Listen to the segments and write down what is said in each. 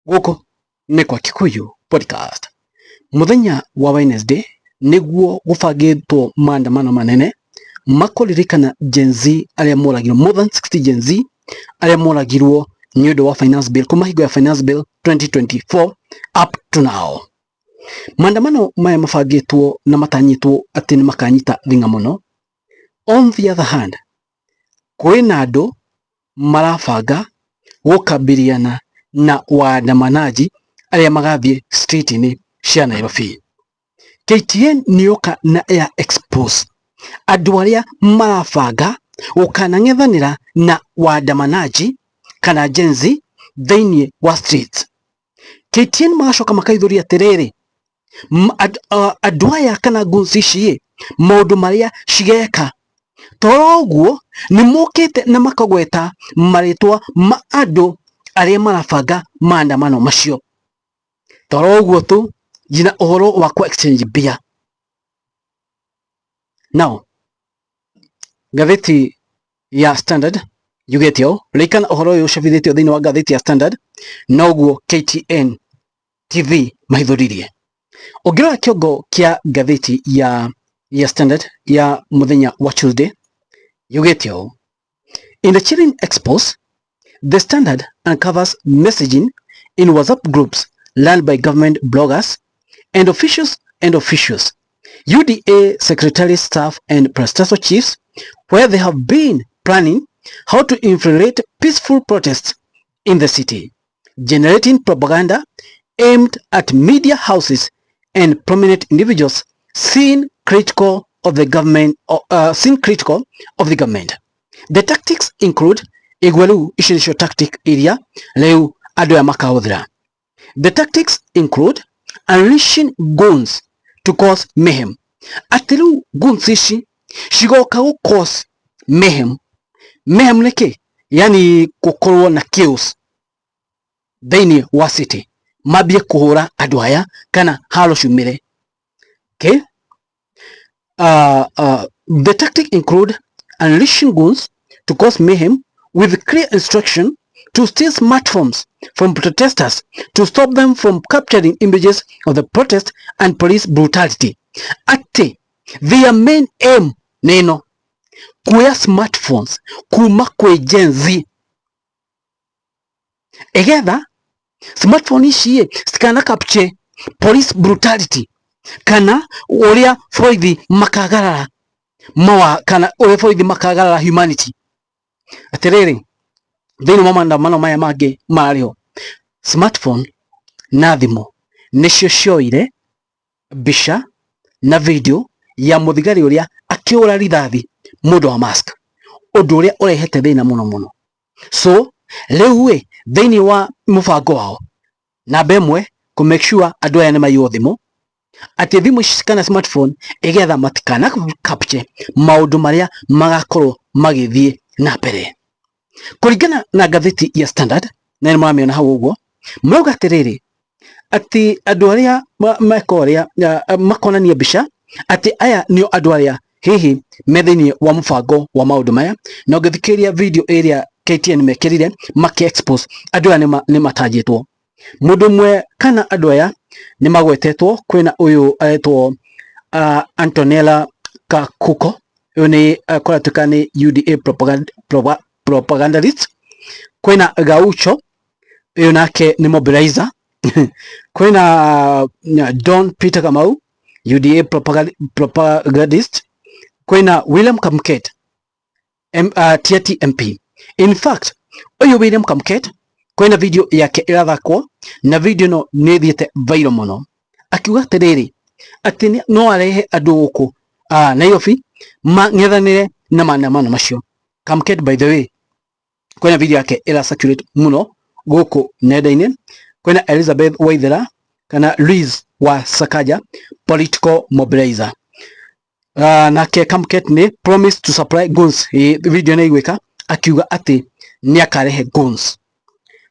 Gũkũ nĩ kwa Kikuyu Podcast. Mũthenya wa Wednesday nĩguo gũbangĩtwo maandamano manene makũririkana Gen Z arĩa moragirwo, more than 60 Gen Z arĩa moragirwo nĩ ũndũ wa finance bill kuma hingo ya finance bill 2024 up to now. Maandamano maya mabangĩtwo na matanyĩtwo atĩ nĩ makanyita thing'a mũno. On the other hand, kwĩna andũ marabanga gũkabiliana na waandamanaji arĩa magathiĩ street-inĩ cia Nairobi. KTN nĩyoka na ya expose andũ arĩa marabanga gũkanang'ethanĩra na waandamanaji kana Gen Z thĩinĩ wa street. KTN magacoka makaithũria atĩrĩrĩ, andũ aya kana goons ici ĩ, maũndũ marĩa cigeka toro ũguo nĩ mokĩte na makagweta marĩtwa ma andũ arĩa marabanga maandamano macio. Toro ũguo tu nginya ũhoro wa ku exchange mbia. Now, ngathĩti ya Standard yugĩte ũũ, ririkana ũhoro ũyũ ũcabithĩtio thĩinĩ wa ngathĩti ya Standard, noguo KTN TV mahithũririe. Ũngĩrora kĩongo kĩa ngathĩti ya Standard ya mũthenya wa Tuesday yugĩte ũũ, in the chilling expose, the Standard uncovers messaging in WhatsApp groups run by government bloggers and officials, UDA secretary staff and parastatal chiefs, where they have been planning how to infiltrate peaceful protests in the city, generating propaganda aimed at media houses and prominent individuals seen critical of the government seen critical of the government. The tactics include, igwe rĩu ici nĩcio tactic iria rĩu andũ aya makahũthĩra. The tactics include unleashing goons to cause mayhem. Atĩ rĩu goons ici cigoka gũ cause mayhem. Mayhem nĩ kĩ? Yani gũkorwo na chaos thĩinĩ wa city, mambie kũhũra andũ aya kana haro ciumĩre. Okay? The tactic include unleashing goons to cause mayhem with clear instruction to steal smartphones from protesters to stop them from capturing images of the protest and police brutality. Atĩ their main aim nĩ ĩno, kuoya smartphones kuma kwĩ Gen Z igetha smartphone ici ĩ citikana capture police brutality kana ũrĩa borithi makagarara mawa kana ũrĩa borithi makagarara humanity. Atĩrĩrĩ, thĩinĩ wa maandamano maya mangĩ marĩ ho, smartphone na thimũ nĩcio cioire mbica na video ya mũthigari ũrĩa akĩũra rithathi mũndũ wa mask, ũndũ ũrĩa ũrehete thĩna mũno mũno. So rĩu ĩ thĩinĩ wa mũbango wao namba ĩmwe, kũ make sure andũ aya nĩ maiywo thimũ, atĩ thimũ ici kana smartphone igetha matikana capture maũndũ marĩa magakorwo magĩthiĩ na mbere. Kũringana na ngathĩti ya Standard, na nĩ mũramĩona hau ũguo, marauga atĩrĩrĩ, atĩ andũ arĩa meka ũrĩa makonania mbica atĩ aya nĩo andũ arĩa hihi me thĩinĩ wa mũbango wa maũndũ maya. Na ũngĩthikĩrĩria video ĩrĩa KTN mekĩrire makĩ expose andũ aya, nĩ matanjĩtwo mũndũ ũmwe kana andũ aya nĩ magwetetwo. Kwĩna ũyũ aretwo Antonella Kakuko, ũyũ nĩ kũratuĩka nĩ UDA propagandist. Kwĩna Gaucho, ũyũ nake nĩ mobilizer. Kwĩna Don Peter Kamau, UDA propagandist. Kwĩna William Kamket, Tiaty MP. In fact, ũyũ William Kamket kwĩna video yake ĩrathakwo na video ĩno nĩ ĩthiĩte viral mũno, akiuga atĩrĩrĩ, atĩ no arehe andũ gũkũ Nairobi mang'ethanĩre na maandamano macio. Kamket, by the way, kwĩna video yake ĩra circulate mũno gũkũ nenda-inĩ. Kwĩna Elizabeth Waithera kana Liz wa Sakaja, political mobilizer. Nake Kamket nĩ promise to supply guns. Video nĩ iguĩka akiuga atĩ nĩ akarehe guns.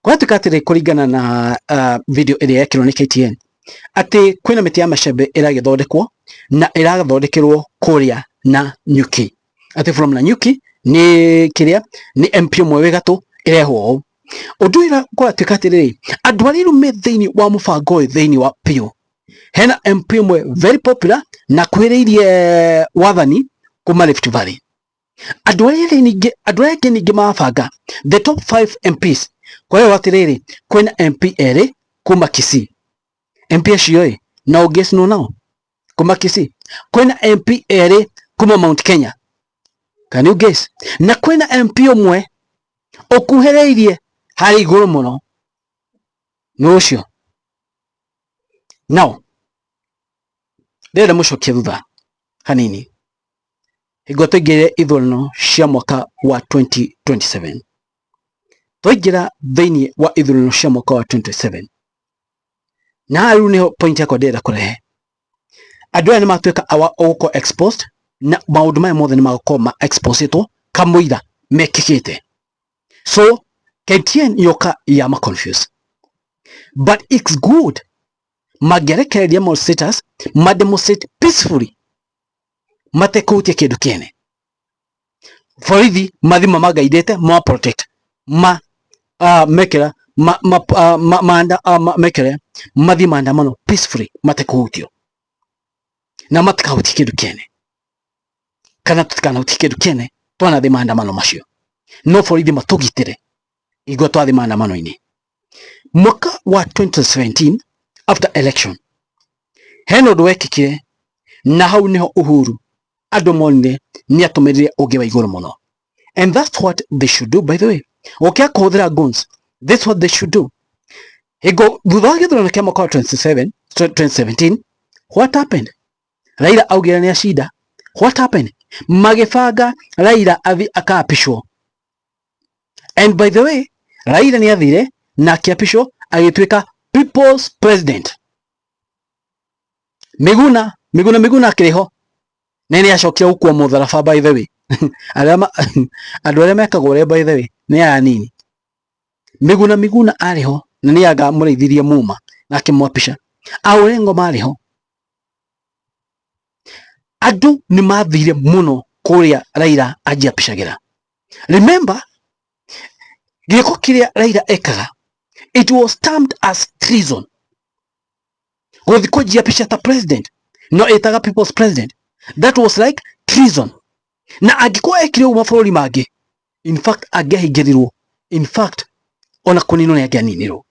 Kũratuĩka atĩrĩ, kũringana na video ĩrĩa yekĩrwo nĩ KTN, atĩ kwĩna mĩtĩ ya macembe ĩragĩthondekwo na ĩrathondekerwo kũrĩa na Nyuki, atĩ from Nanyuki nĩ kĩrĩa nĩ MP ũmwe wĩ gatũ ĩrehwo ũũ. Ũndũ ũyũ kũratuĩka atĩrĩrĩ, andũ arĩa rĩu me thĩinĩ wa mũbango ũyũ thĩinĩ wa PU, hena MP ũmwe very popular na akuhĩrĩirie wathani kuma Rift Valley. Andũ arĩa erĩ ningĩ, andũ arĩa angĩ ningĩ marabanga the top 5 MPs, kũrerwo atĩrĩrĩ, kwĩna MP erĩ kuma Kisii. MP acio ĩ, na ũngĩcinwo nao kuma Kisii. Kwĩna MP erĩ kuma Mount Kenya. Can you guess? Na kwĩna MP ũmwe ũkuhĩrĩirie harĩ igũrũ mũno, nĩ ũcio. Now, ndĩrenda mũcokie thutha hanini hingo twaingĩrire ithurano cia mwaka wa 2027. Twaingĩra thĩinĩ wa ithurano cia mwaka wa 2027, na haha rĩu nĩho point yakwa ndĩrenda kũrehe. Andũ aya nĩ matuĩka awa gũkorwo exposed, na maũndũ maya mothe nĩ magũkorwo ma exposetwo kamũira mekĩkĩte. So KTN yoka ya ma confuse, but it's good mangĩarekereria demonstrators ma demonstrate peacefully matekũhutia kĩndũ kĩene. Borithi mathi mamagaidĩte ma protect ma mekera ma, ma, ma, ma, ma, mekere mathi maandamano peacefully matekũhutio na matikahutie kĩndũ kĩene kana tũtikanahutie kĩndũ kĩene twanathi maandamano macio, no borithi matũgitĩre hingo twathi maandamano-inĩ. Mwaka wa 2017 after election hena ũndũ wekĩkire, na hau nĩho Uhuru andũ monire nĩ atũmĩrire ũngĩ wa igũrũ mũno, and that's what they should do. By the way, gũkĩa kũhũthĩra guns, that's what they should do. Hingo thutha wa gĩthurano kĩa mwaka wa 2017, what happened? Raila augire nĩ acinda. What happened? Magĩbanga Raila athi akaapishwo, and by the way, Raila nĩ athire na akĩapishwo agĩtuĩka people's president. Miguna Miguna Miguna akĩrĩ ho na nĩ acokire gũkua mũtharaba. By the way, andũ arĩa mekaga ũrĩa, by the way, nĩ aya nini. Miguna Miguna arĩ ho na nĩ anga mũrĩithirie muma na akĩmwapisha. Aũrengo marĩ ho, andũ nĩ mathire mũno kũrĩa Raila anjiapishagĩra. Remember, gĩko kĩrĩa Raila ekaga, it was termed as treason. Gũthi kũnjiapisha ta president, no ĩtaga people's president, that was like treason. Na angĩkorwo ekire ũguo mabũrũri mangĩ, in fact angĩahingĩrirwo, in fact ona kũninwo nĩ angĩaninirwo.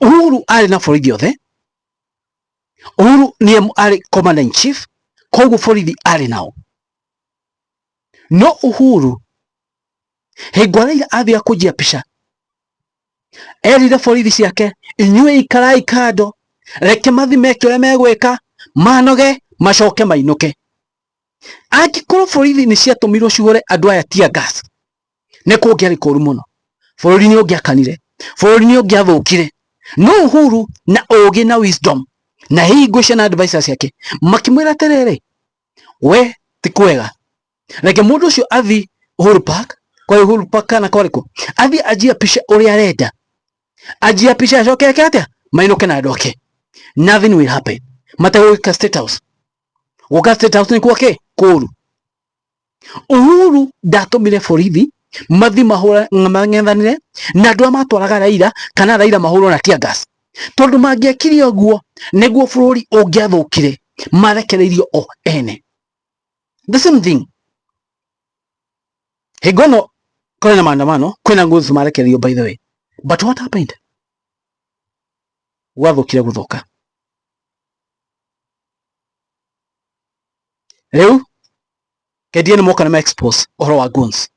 Uhuru arĩ na borithi othe. Uhuru nĩye arĩ commander in chief, koguo borithi arĩ nao. No Uhuru hingo Raila athiaga kũnjiapisha, erire borithi ciake, inyuĩ ikarai kando, reke mathi meke ũrĩa megwĩka, manoge macoke mainũke. Angĩkorwo borithi nĩ ciatũmirwo cihũre andũ aya tear gas, nĩ kũngĩarĩ kũru mũno, bũrũri nĩ ũngĩakanire, bũrũri nĩ ũngĩathũkire. No Uhuru na ũgĩ na wisdom na hihi ngwĩcia na advisors ciake makĩmwĩra atĩrĩrĩ, we ti kwega, reke mũndũ ũcio athi Uhuru Park, kwa Uhuru Park kana kwarĩkũ, athi ajiapishe ũrĩa arenda, ajiapishe acoke eke atĩa, mainũke na andũ ake. Nothing will happen. Mategũgĩka State House, gũka State House nĩkuo kĩ kũru. Uhuru ndatũmire borithi mathi mahũra mang'ethanĩre na andũ arĩa matwaraga Raila kana Raila mahũrwo na tear gas, tondũ mangĩekire ũguo nĩguo bũrũri ũngĩathũkire, marekereirio o ene. The same thing hingo ĩno kũrĩ na maandamano, kwĩna guns marekereirio, by the way, but what happened? Gwathũkire gũthũka. Rĩu KTN moka na expose ũhoro wa guns.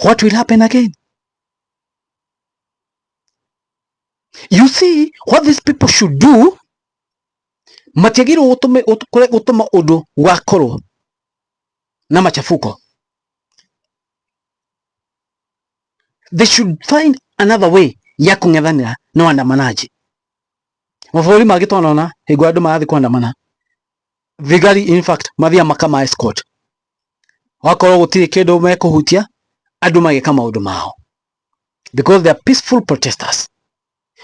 What will happen again? You see what these people should do? Matiagĩrĩirwo gũtũma ũndũ wakorwo na machafuko. They should find another way ya kũng'ethanĩra na waandamanaji. Mabũrũri mangĩ twanona hingo andũ marathiĩ kuandamana, thigari in fact mathiaga makama escort, wakorwo gũtirĩ kĩndũ mekũhutia, andũ mageka maũndũ mao because they are peaceful protesters.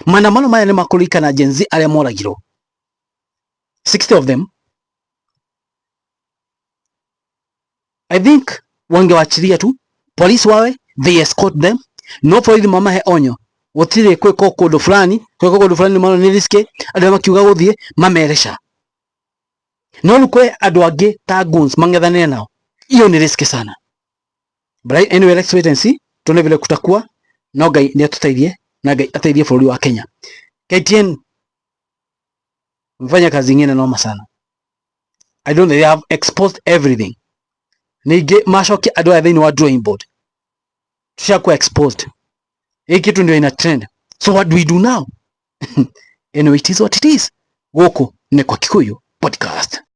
Maandamano maya nĩ makũririkana Gen Z arĩa moragirwo, 60 of them. I think wangewachilia tu polisi wawe They escort them. No borithi mamahe onyo gutire kwikwo kundu fulani, kwikwo kundu fulani mano ni risky. Andu makiuga guthie mameresha, no riu kwi andu angi ta goons mang'ethanire nao, hiyo ni risky sana. But anyway, let's wait and see, tuone vile kutakuwa. No Ngai ni atuteithie na Ngai ateithie bũrũri wa Kenya. KTN mfanya kazi ingine noma sana. I don't know, they have exposed everything. Ningĩ macokia andũ aya thĩinĩ wa drawing board, tushakuwa exposed. Hii kitu ndio ina trend, so what do we do now? Anyway, it is what it is. Gũkũ nĩ kwa Kikuyu Podcast.